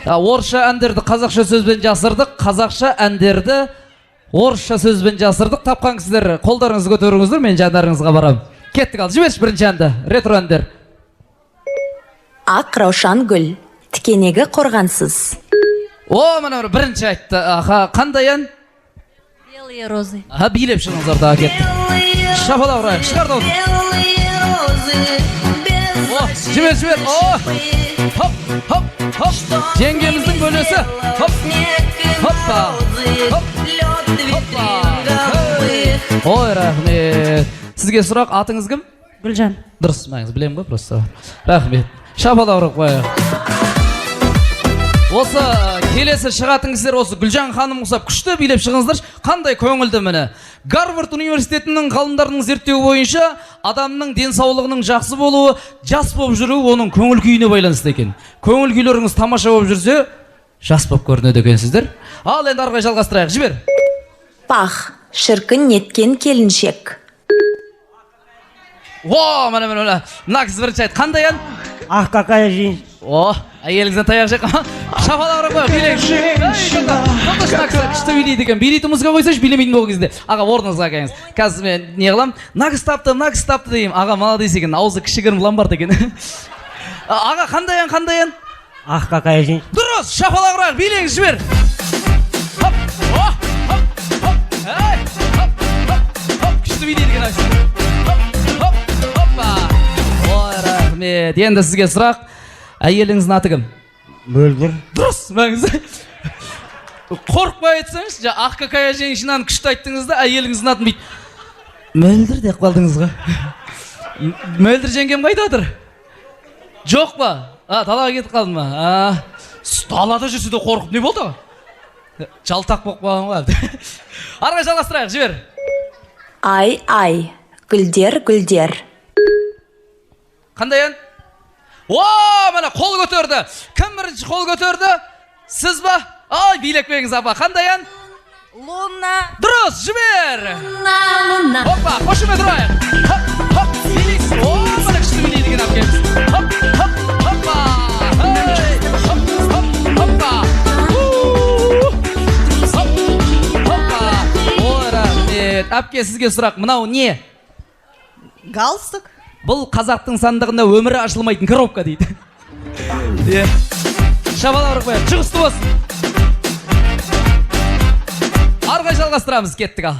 Орысша әндерді қазақша сөзбен жасырдық, қазақша әндерді орысша сөзбен жасырдық. Тапқан кісілер, қолдарыңызды көтеріңіздер, мен жандарыңызға барамын. Кеттік, ал, жіберші бірінші әнді, ретро әндер. Ақ раушан гүл, тікенегі қорғансыз. О, міне, бірінші айтты. Аха, қандай ән? Белые розы. Аха, билеп шығыңыз ортаға, кеттік. Шапалақ ұрайық, шығар дауыс. О, жібер, жібер. О, хоп, хоп, хоп. Жеңгеміздің бөлесі. Хоп, хоппа, хоп, хоппа. Ой, рахмет. Сізге сұрақ, атыңыз кім? Гүлжан. Дұрыс, мәңіз білемін ғой просто. Рахмет. Шапалақ ұрып қояйық. Осы келесі шығатын кісілер осы Гүлжан ханым ұқсап күшті билеп шығыңыздаршы. Қандай көңілді, міне. Гарвард университетінің ғалымдарының зерттеуі бойынша, адамның денсаулығының жақсы болуы, жас болып жүруі оның көңіл күйіне байланысты екен. Көңіл күйлеріңіз тамаша болып жүрсе, жас болып көрінеді екенсіздер. Ал енді ары қарай жалғастырайық, жібер. Пах, шіркін, неткен келіншек. О, міне, міне, міне, мына кісі бірінші айтты. Қандай ән? Ах, какая жизнь. О, әйеліңізден таяқ жеп, шапалақ ұрып қояйық, билеңіз. Ей, тоқта, тоқташы, мына кісі күшті билейді екен. Билейтін музыка қойсайшы, билемейтін болған кезде. Аға, орныңызға келіңіз. Қазір мен не қыламын? Мына кісі тапты, мына кісі тапты деймін. Аға молодец екен, аузы кішігірім ломбард екен. Аға, қандай ән, қандай ән? Ах, какая жизнь. Дұрыс, шапалақ ұрайық, билеңіз, жібер. Хоп, о, хоп, хоп, ей, хоп, хоп, хоп, күшті билейді екен ана кісі. Хоп, хоп, хоппа. Ой, рахмет. Енді сізге сұрақ. Әйеліңіздің аты кім? Мөлдір. Дұрыс, мәңіз. Қорықпай айтсаңызшы, жаңа «Ах, какая женщина» ны күшті айттыңыз да, әйеліңіздің атын бүйтіп Мөлдір деп қалдыңыз ғой. Мөлдір жеңгем қайда отыр? Жоқ па? А, далаға кетіп қалды ма? А, далада жүрсе де қорқып не болды? Жалтақ болып қалған ғой әбден. Ары қарай жалғастырайық, жібер. Ай, ай, гүлдер, гүлдер. Қандай ән? О, міне, қол көтерді. Кім бірінші қол көтерді? Сіз ба? Ай, билеп қойыңыз, апа. Қандай ән? Луна, Дұрыс, жібер. луна, луна. Хоппа, қошемет ұрайық. Хоп, хоп, билейсіз. О, міне, күшті билейді екен әпкеміз. Хоп, хоп, хоппа. Ей, хоп, хоп, хоппа. У, хоп, хоппа. Ой, рахмет. Әпке, сізге сұрақ. Мынау не? Галстук. Бұл қазақтың сандығында өмірі ашылмайтын коробка дейді. Иә. Шапалақ ұрып қояйық. Жұғысты болсын. Ары қарай жалғастырамыз, кеттік, ал.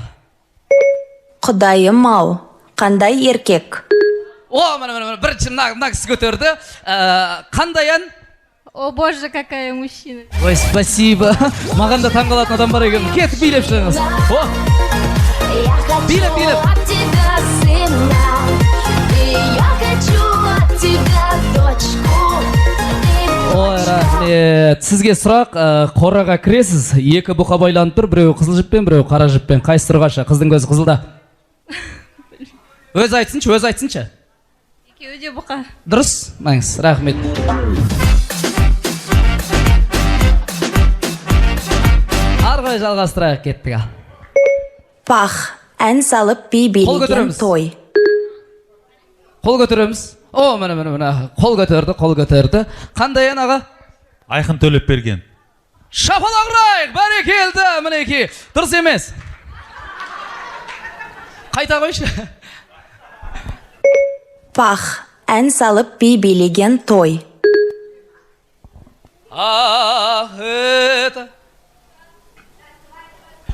Құдайым ау, қандай еркек. О, міне, міне, міне, бірінші мына кісі көтерді. Қандай ән? О боже, какая мужчина. Ой, спасибо. Маған да таңқалатын адам бар екен. Кетіп, билеп шығыңыз. О, билеп, билеп. От тебя сына, и я хочу от тебя дочку. Ой, рахмет. Сізге сұрақ, қораға кіресіз, екі бұқа байланып тұр, біреуі қызыл жіппен, біреуі қара жіппен. Қайсысы ұрғашы? Қыздың көзі қызылда. Өзі айтсыншы, өзі айтсыншы. Екеуі де бұқа. Дұрыс, мәңіз, рахмет. Ары қарай жалғастырайық, кеттік, ал. Пах, ән салып би Қол билеген көтереміз. той. Қол көтереміз. О, міне, міне, міне, қол көтерді, қол көтерді. Қандай ән, аға? Айқын Төлепберген. Шапалақ ұрайық, бәрекелді, мінекей. Дұрыс емес. Қайта қойшы. Пах, ән салып би билеген той. Ах, это.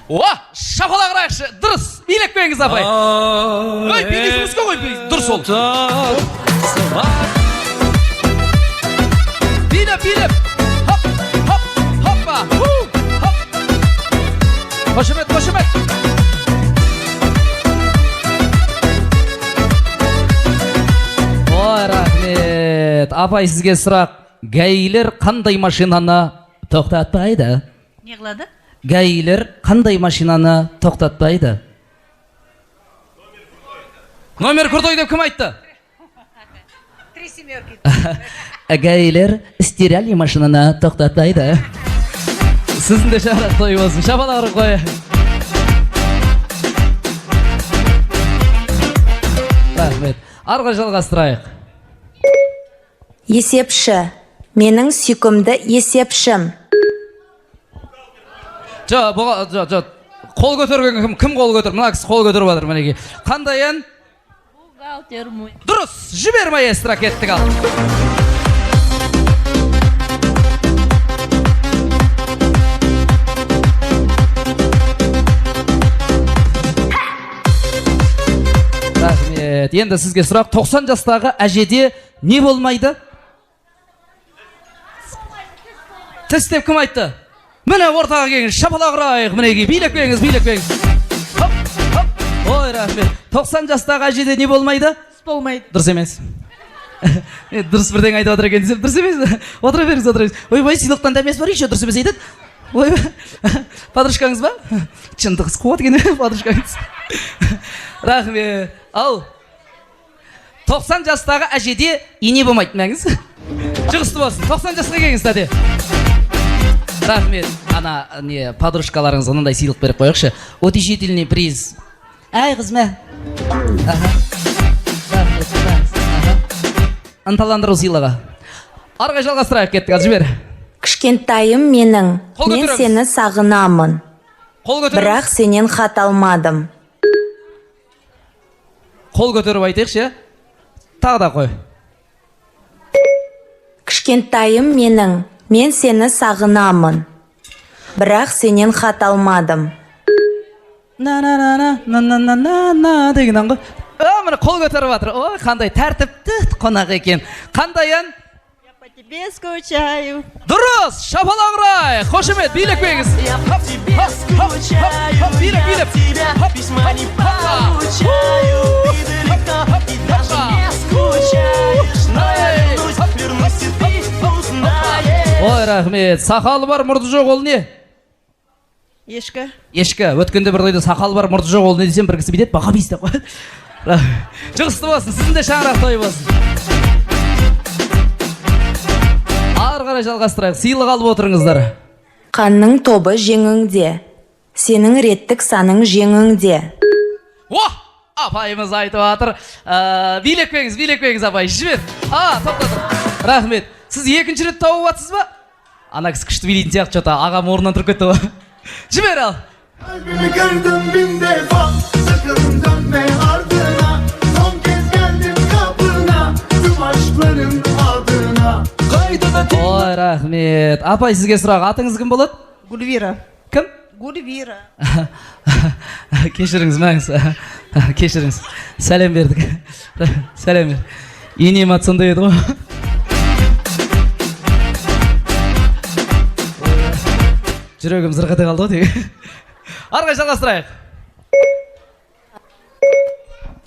О, шапалақ ұрайықшы. Дұрыс, билеп қойыңыз, апай. Ой, билейсіз ғой, дұрыс ол. Билеп, билеп. Хоп, хоп, хоппа. Ху, хоп. Қошемет, қошемет. Ой, рахмет. Апай, сізге сұрақ. ГАИлер қандай машинаны тоқтатпайды? Не қылады? ГАИлер қандай машинаны тоқтатпайды? Номер крутой деп кім айтты? Три семерки. ГАИлер стиральный машинаны тоқтатпайды. Сіздің де шаңырақ той болсын. Шапалақ ұрып қояйық. Рахмет. Ары қарай жалғастырайық. Есепші, Менің сүйкімді есепшім. Жоқ, жоқ, жоқ, қол көтерген кім? Кім қол көтерді? Мына кісі қол көтеріп жатыр, мінекей. Қандай ән? Бухгалтер мой. Дұрыс, жібер, маэстро, кеттік. Ал, рахмет. Енді сізге сұрақ: 90 жастағы әжеде не болмайды? Тіс деп кім айтты? Міне, ортаға келіңіз, шапалақ ұрайық, мінекей, билеп келіңіз, билеп келіңіз. Хоп, хоп. Ой, рахмет. 90 жастағы әжеде не болмайды? Болмайды. Дұрыс емес. Е, дұрыс бірдеңе айтып жатыр екен десем, дұрыс емес. Отыра беріңіз, отыра беріңіз. Ойбай, сыйлықтан дәмесі бар еще, дұрыс емес айтады. Ойбай, подружкаңыз ба? Шындық қыз қуады екен подружкаңыз. Рахмет. Ал, 90 жастағы әжеде ине болмайды. Мәңіз жұғысты болсын. 90 жасқа келіңіз, тәте. Рахмет. Ана не, подружкаларыңызға мынандай сыйлық беріп қояйықшы, утешительный приз. Әй, қыз, мә. Аха. Рахмет, рахмет. Аха. Ынталандыру сыйлығы. Ары қарай жалғастырайық, кеттік. Ал, жібер. Кішкентайым менің. Қол Мен көтереміз. сені сағынамын. Қол көтереміз. Бірақ сенен хат алмадым. Қол көтеріп айтайықшы, иә. Тағы да қой. Кішкентайым менің. Мен сені сағынамын. Бірақ сенен хат алмадым. На на на на на на на на на деген ән ғой. А, міне, қол көтеріп жатыр. Ой, қандай тәртіпті қонақ екен. Қандай ән? Я по тебе скучаю. Дұрыс, шапалақ ұрайық, қошемет, билеп қойыңыз. Хоп, хоп, хоп, хоп, хоп, билеп, билеп. Хоп, хоп, хоппа. Хоп, хоппа. Эй, хоп, хоп, хоппа. Ой, рахмет. Сақалы бар, мұрты жоқ, ол не? Ешкі. Ешкі. Өткенде бір тойда сақалы бар, мұрты жоқ, ол не десем, бір кісі бүйтеді, баға бис деп қояды. Жұғысты болсын, сіздің де шаңырақ тойы болсын. Ары қарай жалғастырайық, сыйлық алып отырыңыздар. Қанның тобы жеңіңде. Сенің реттік саның жеңіңде. О, апайымыз айтып жатыр. Билеп қойыңыз, билеп қойыңыз, апай, жібер. А, тоқта тұр. Рахмет. Сіз екінші рет тауып жатсыз ба? Ана кісі күшті билейтін сияқты, че-то ағам орнынан тұрып кетті ғой. Жібер, ал. Kalbimi kırdım bin defa. Sakın dönme ardına. Son kez geldim kapına. Tüm aşkların adına. Ой, рахмет. Апай, сізге сұрақ: атыңыз кім болады? Гульвира. Кім? Гульвира. Кешіріңіз, мәңіз, кешіріңіз. Сәлем бердік, сәлем бер. Енем аты сондай еді ғой. Жүрегім зырқ ете қалды ғой тегі. Ары қарай жалғастырайық.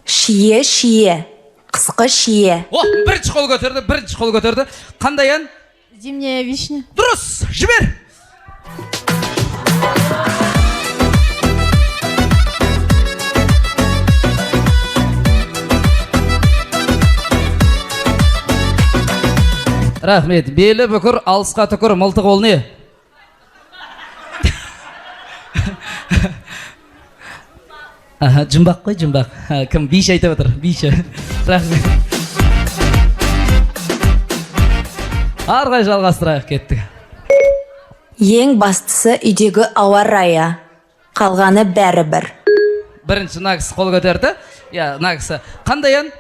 Шие, шие. Қысқы шие. О, бірінші қол көтерді, бірінші қол көтерді. Қандай ән? Зимняя вишня. Дұрыс, жібер. Рахмет. Белі бүкір, алысқа түкір, мылтық, ол не? Аха, жұмбақ қой, жұмбақ. Ха, кім биші айтып отыр? Биші, рахмет. Ары қарай жалғастырайық, кеттік. Ең бастысы үйдегі ауа райы. Қалғаны бәрібір. Бірінші мына кісі қол көтерді, иә, мына кісі. Қандай ән?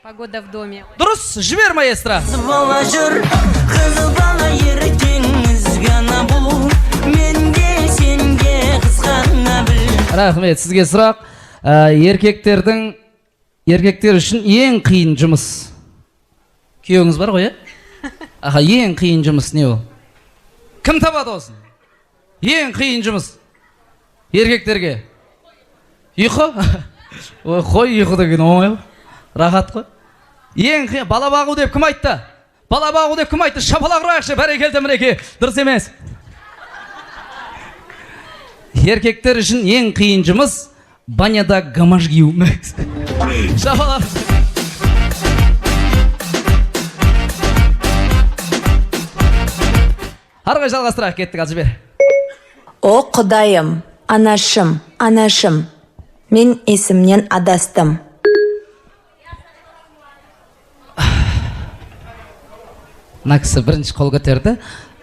Погода в доме. Дұрыс, жібер, маэстро. Бала жүр, қызыл бала, ертеңіз ғана бұл менге, сенге қызғана біл. Рахмет. Сізге сұрақ. Еркектердің, еркектер үшін ең қиын жұмыс? Күйеуіңіз бар ғой, иә? Аха, ең қиын жұмыс не ол? Кім табады осыны? Ең қиын жұмыс еркектерге? Ұйқы? Ой, қой, ұйқы деген оңай ғой, рахат қой. Ең қиын бала бағу деп кім айтты? Бала бағу деп кім айтты? Шапалақ ұрайықшы, бәрекелді, мінекей. Дұрыс емес. Еркектер үшін ең қиын жұмыс баняда гамаш кию. Шапалақ. Ары қарай жалғастырайық, кеттік. Ал, жібер. О, құдайым, анашым, анашым. Мен есімнен адастым. Мына кісі бірінші қол көтерді.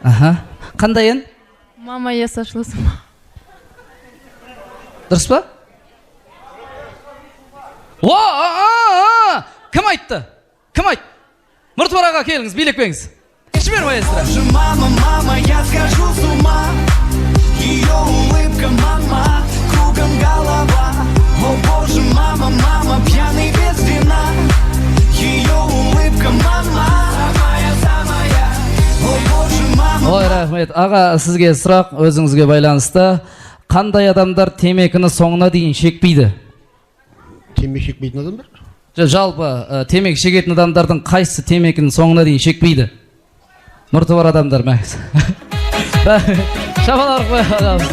Аха, қандай ән? Мама, я сошла с ума. Дұрыс па? О, а, а, а! Кім айтты? Кім айтты? Мұртыбар аға, келіңіз, билеп қойыңыз. Жібер, маэстро. Мама, мама, я схожу с ума. Ее улыбка, мама, кругом голова. О боже, мама, мама, пьяный без вина. Ее улыбка, мама, самая, самая. О боже, мама. Ой, рахмет. Аға, сізге сұрақ, өзіңізге байланысты. Қандай адамдар темекіні соңына дейін шекпейді? Темекі шекпейтін адамдар. Жоқ, жалпы темекі шегетін адамдардың қайсысы темекінің соңына дейін шекпейді? Мұрты бар адамдар ма? Шапалақ қой, ағамыз.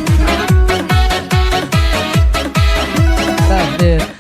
Рахмет.